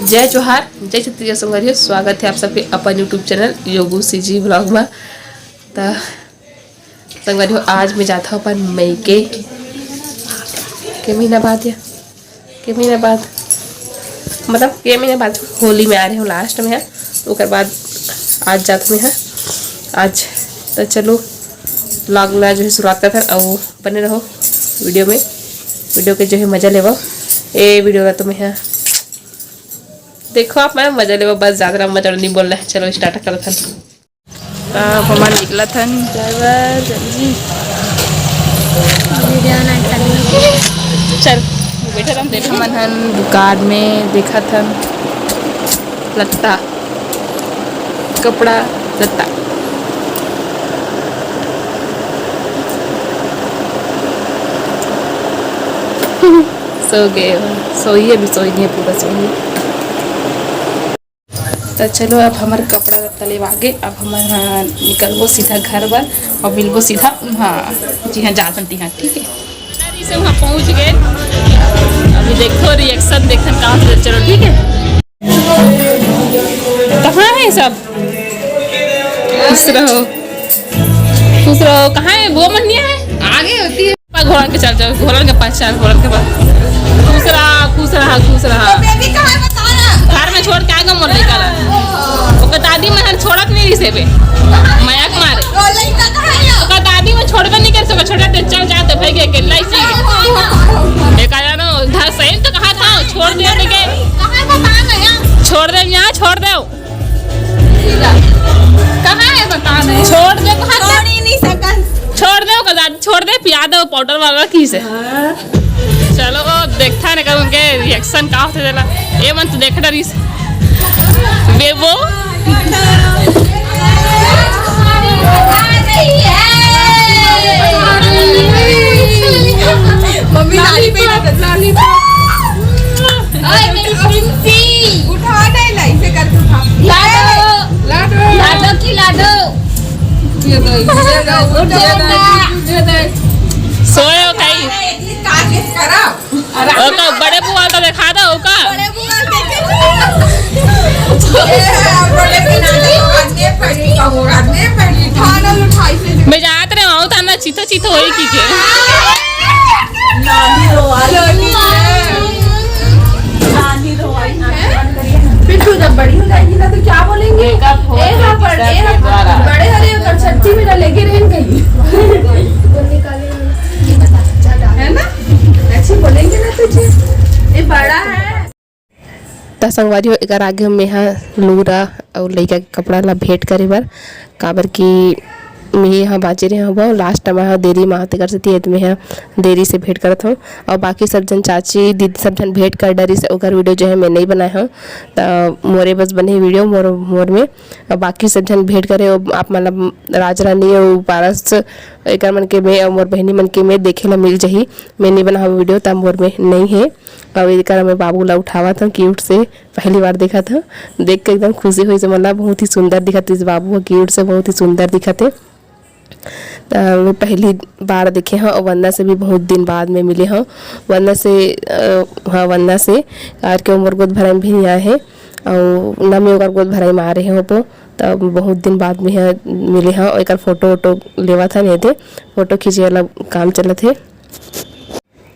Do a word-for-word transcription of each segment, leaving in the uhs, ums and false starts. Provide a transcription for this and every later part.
जय जोहार, जय छत्तीसगढ़ संगवारी हो, स्वागत हे आप सबके अपन YouTube चैनल योगू सीजी व्लॉग में। त संगवारी हो, आज मैं जात हूँ अपन मइके। के महीना बाद या के महीना बाद, मतलब के महीना बाद होली में आ रहे हूँ लास्ट में, हाँ। ओकर बाद आज जात हूँ मैं, हाँ। आज तो चलो व्लॉग ला जो है शुरुआत करथन, अउ बने रहो वीडियो में, वीडियो के जो है मजा लेवो। ए वीडियो ला तो मैं, हाँ, देखो आप, मैं मजा लेवो, बस ज्यादा लंबा चौड़ा नहीं बोलना है। चलो स्टार्ट करथन। त अब हमन निकलत हन, ड्राइवर जल्दी। वीडियो ना चालू। चल, बैठा रहन, देख। हमन हन दुकान में देखत हन लत्ता, कपड़ा लत्ता। सो गए हो, सोइए भी सोइए, पूरा सोइए। तो चलो, अब हमर कपड़ा लत्ता लेवा गे, अब हमन ह निकलबो सीधा घर बर और मिलबो सीधा वहाँ, जी हाँ, जाथन तिहाँ, ठीक है। से वहाँ पहुँच गए, अभी देखो रिएक्शन देखन का होता है। चलो ठीक है, कहाँ है सब? खुश रहो, खुश रहो। कहाँ है वो? मन्निया है, आगे होती है। पा घोड़न के चल जाओ, घोड़न के पास चल, घोड़न के पास। खुश रहा, खुश रहा, खुश रहा। तो बेबी कहाँ है, बता ना। घर में छोड़ के आएगा मोर लइका ला। ओकर दादी मन छोड़त नहीं रहिसे बे। मया के मारे। वो लइका कहाँ है? ओकर दादी मन छोड़बे नहीं कर सके, छोटा ते चल जाते भाई के, के लाई ची। एक आया ना, उधर सही तो कहा था, छोड़ दे के। कहाँ है, बता ना यार। छोड़ दे यहाँ, छोड़ दे। कहाँ है, बता दे। छोड़ दे, कहाँ छोड़ ही नहीं सकन। छोड़ दे, ओकर दादी छोड़ दे, पिया दे पाउडर वाला की से। हाँ। चलो, वो देखता है ना, उनके रिएक्शन का होते देला। ये मन तो देख डरिस। बेबो। मम्मी लाली पे, लाली पे। ओए, मेरी प्रिंसी। उठा नहीं ला, इसे करके उठा। लाडो। लाडो। लाडो की लाडो। ये दे, ये दे, ये दे, ये दे। सोए हो कहीं? काकेश करा। ओका बड़े बुआ का दिखा दो, ओका। बड़े बुआ देखे। ये बड़े किनारे आदमी पड़ी, कहूँ आदमी पड़ी। खाना उठाई से। मैं जात रहे हूँ, ताना चीतो चीतो होई की के। नानी रोवाई। नानी रोवाई। पिंटू जब बड़ी हो जाएगी ना तो क्या बोलेंगे? ए हा बड़-, ए हा बड़े हरे ओकर छट्टी में ना लेके रहें कहीं। है ना? ऐसे बोलेंगे ना तुझे। ये बड़ा है। त संगवारी हो, एकर आगे मेहा लूरा अउ लइका के कपड़ा ला भेंट करे बर, काबर कि मेहा बांचे रहे हव, लास्ट टाइम हा देरी मा, तेकर सेती एत मेहा देरी से भेंट करत हव। अउ बाकी सब झन चाची दीदी सब झन भेंट कर डरिस, ओकर वीडियो जो है मैं नहीं बनाए हव, त मोरे बस बने वीडियो मोर, मोर में। अउ बाकी सब झन भेंट करे, अउ आप मन ला राज रानी अउ पारस एकर मन के में अउ मोर बहिनी मन के में देखे ला मिल जही। मैं नहीं बनाहूँ वीडियो, त मोर में नहीं है। अउ एकर मैं बाबू ला उठावत हव क्यूट से, पहली बार देखत हव, देख के एकदम खुशी होइस मोला। बहुत ही सुंदर दिखत हे बाबू ह, क्यूट से बहुत ही सुंदर दिखत हे। त मैं पहली बार देखे हव अउ वंदना से भी बहुत दिन बाद में मिले हव। वंदना से, अ, हाँ, वंदना से, आर के मोर गोद भराई में भी नहीं आए हे अउ न मैं ओकर गोद भराई में आ रहे हव, त बहुत दिन बाद में ह मिले हव। एकर फोटो वोटो लेवत हन, एदे फोटो खींचे वाला काम चलत हे।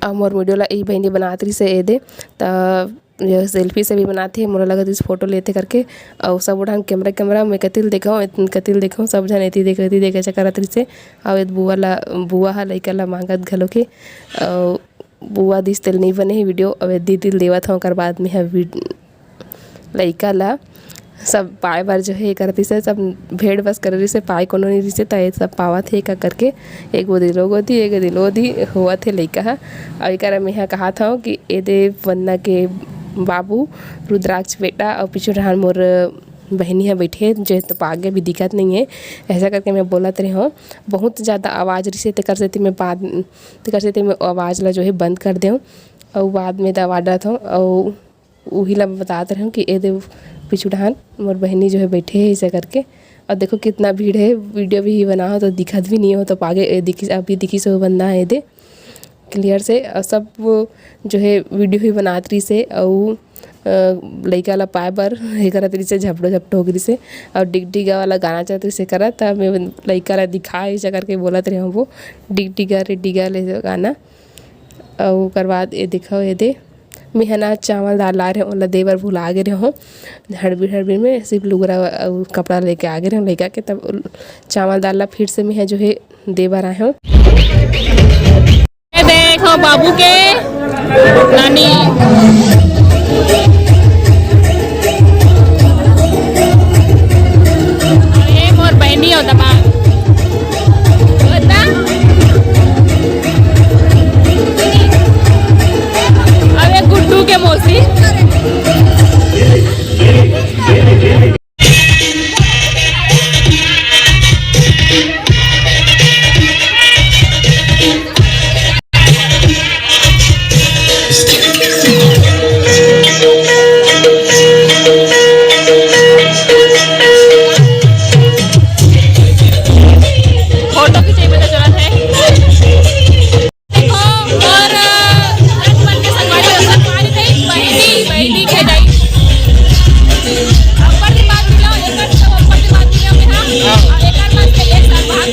अउ मोर वीडियो ला ई बहिनी बनात रहिस हे एदे, त ये सेल्फी से भी बनात हे, मोला लगत रहिस फोटो लेथे करके। अउ सब ओढ़ान कैमरा, कैमरा में कतिल देखो, कतिल देखो, सब झन एती देखे, एती देखे चक्कर आत रहिस हे। अउ एद बुआ ला, बुआ हा लइका ला मांगत घलो के। अउ बुआ दिस तेल नहीं बने हे वीडियो, अउ एद दीदी ल देवत हव, ओकर बाद में हा वीड-, लइका ला सब पाए बर जो है करत रहिस हे, सब भेड़ बस करे रहिस हे, पाए कोनो नहीं रहिस हे, त ये सब पावत हे का करके एक गोदी लो गोदी, एक गोदी लो गोदी होवत हे लइका ह। अउ एकर मेहा कहात हव कि एदे वंदना के बाबू रुद्राक्ष बेटा अउ पीछू डहान मोर बहिनी ह बइठे, जो तो आगे भी दिखत नहीं है, ऐसा करके मैं बोलत रहे हव। बहुत ज़्यादा आवाज़ रहिस हे, तेकर सेती मैं बाद, तेकर सेती मैं आवाज़ ला जो है बंद कर देव अउ बाद में दवा डालत हव। अउ उही ला मैं बतात रहे हव कि ए दे पीछू डहान मोर बहिनी जो है बइठे हे ऐसा करके। अउ देखो कितना भीड़ है, वीडियो भी ही बनाओ तो दिखत भी नहीं हो, तो आगे ए दिखी, अभी दिखिस हे बंदा हे ए दे क्लियर से। अउ सब वो जो है वीडियो ही बनात रहिस हे, अउ अ, लइका ला पाए बर हे करत रहिसे, झपटो झपटो हो गिरिसे। अउ डिगडिगा वाला गाना चलत रहिसे करत, त मैं लइका ला दिखा, ऐसा करके बोलत रहे हूँ वो, "डिगडिगा रे डिगा ले" गाना। अउ ओकर बाद ये देखो, ये दे, मैं ह ना चावल दाल ला रहे हूँ, ओला दे बर भुला गे रहे हूँ। हड़बीड़ हड़बीड़ में सिर्फ लुगरा अउ कपड़ा लेके आ गे रहे हूँ लइका के, तब चावल दाल ला फिर से मैं ह जो है दे बर आए हूँ। ये देखो बाबू के नानी। ये मोर बहनी हो दबा। बता। अबे गुड्डू के मौसी। फोटो खींचे में तो जरूरत है। देखो, और, अ, लक्ष्मण के संगवारी, संगवारी नहीं, बहिनी, बहिनी के दाई। अब्बड़ दिन बाद मिला, एकर सब अब्बड़ दिन बाद मिला में, हाँ। और एकर बाद से एक साल बाद।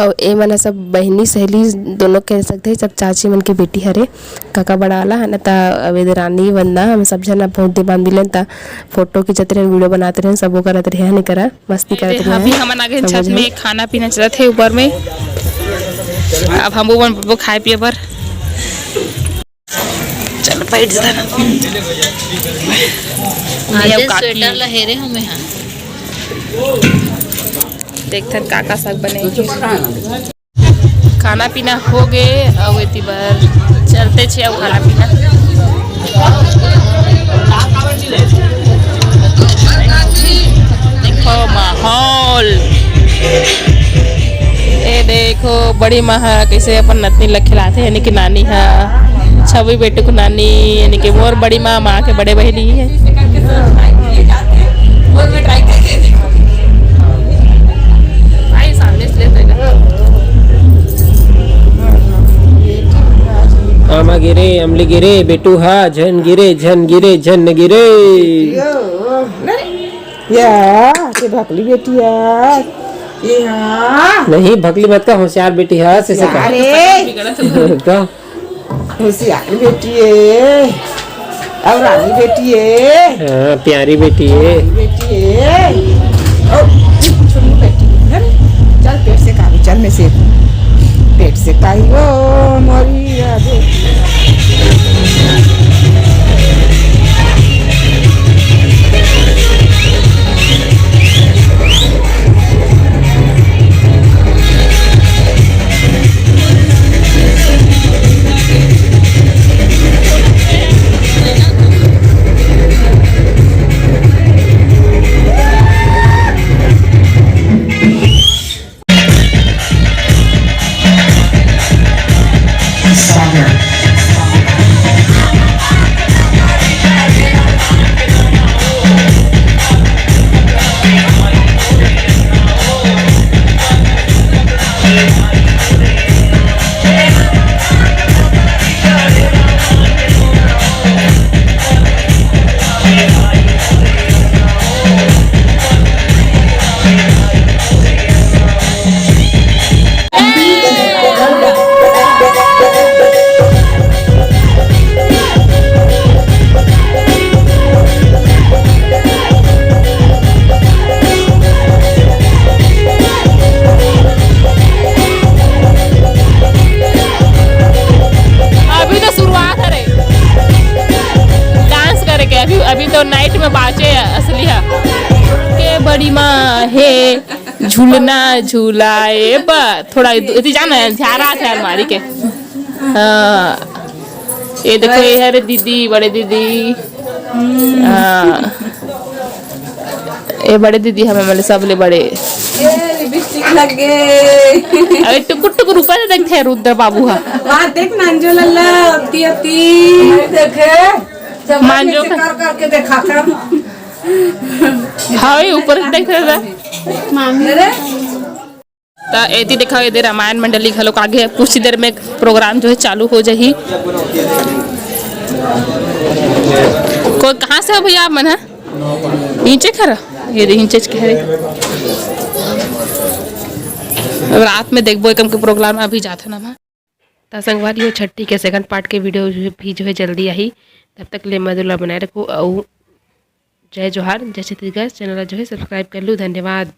अउ ए मन ह सब बहिनी सहेली दोनों कह सकथे, सब चाची मन के बेटी हरे, काका बड़ा वाला है ना, त अवेद रानी वंदना, हम सब झन बहुत दिन बाद मिलन, त फोटो खींचत रहे, वीडियो बनाते रहे, सब वो करत रहे, है नहीं करा। मस्ती करत रहे। अभी हमन आ गए छत में, खाना पीना चलत हे ऊपर में। अब हम वो, वो खाए पिए बर। चलो बैठ जा। आज स्वेटर लहेरे हमें हाँ। देखथन का का साग बने। खाना पीना हो गे, अउ एती बर चलते छे अउ खाना पीना। देखो माहौल, ए देखो बड़ी माँ ह कइसे अपन नतनी ल खिलाथे, यानी कि नानी ह छवि बेटू के नानी, यानी कि मोर बड़ी माँ, माँ के बड़े बहिनी है। भाई सामने से ले लेगा। आमा गिरे, अमली गिरे, बेटू हा झन गिरे, झन गिरे, झन गिरे। या, ये भकली बेटी यार। ये हाँ। नहीं, भकली मत का, होशियार बेटी हा, से से का। अरे। तो होशियार बेटी है। अउ रानी बेटी है। हाँ, प्यारी बेटी है। प्यारी बेटी है। ओ, चुन्नू बेटी है। चल, पेट से काबू, चल, मैं से पेट से काई वो मोरी राधे। अभी तो शुरुआत हरे डांस करे के, अभी, अभी तो नाइट में बाचे असली है। के बड़ी माँ हे झूलना झूलाए बा, थोड़ा इति जाना है, ध्यान रहा थे अलमारी के। हाँ, ये देखो, ये हरे दीदी, बड़े दीदी। हाँ, ये बड़े दीदी हमें, मतलब, सबले बड़े। ये लिपस्टिक लग गए। अरे, टुकुर टुकुर ऊपर से देखते हैं रुद्र बाबू हा। वहाँ देख, नांजो लल्ला, अति अति। देखे, सब मांजो ऐसे का कर करके देखा कर। हाँ, ये ऊपर से देख रहे थे। मामी। अरे, त एती देखा, एदे रामायण मंडली घलोक आगे हे। कुछ ही देर में प्रोग्राम जो हे चालू हो जाही। कोई कहाँ से हो भैया आप मन ह? नीचे खरा, ये दे नीचे के हरे। अब रात में देखबो एकम के प्रोग्राम, अभी जाथन हम। त संगवारी हो, छट्ठी के सेकंड पार्ट के वीडियो जो है, भी जो है जल्दी आही। तब तक ले मधुर ला बनाए रखो अउ जय जोहार, जय छत्तीसगढ़। चैनल ला जो है सब्सक्राइब कर लू। धन्यवाद।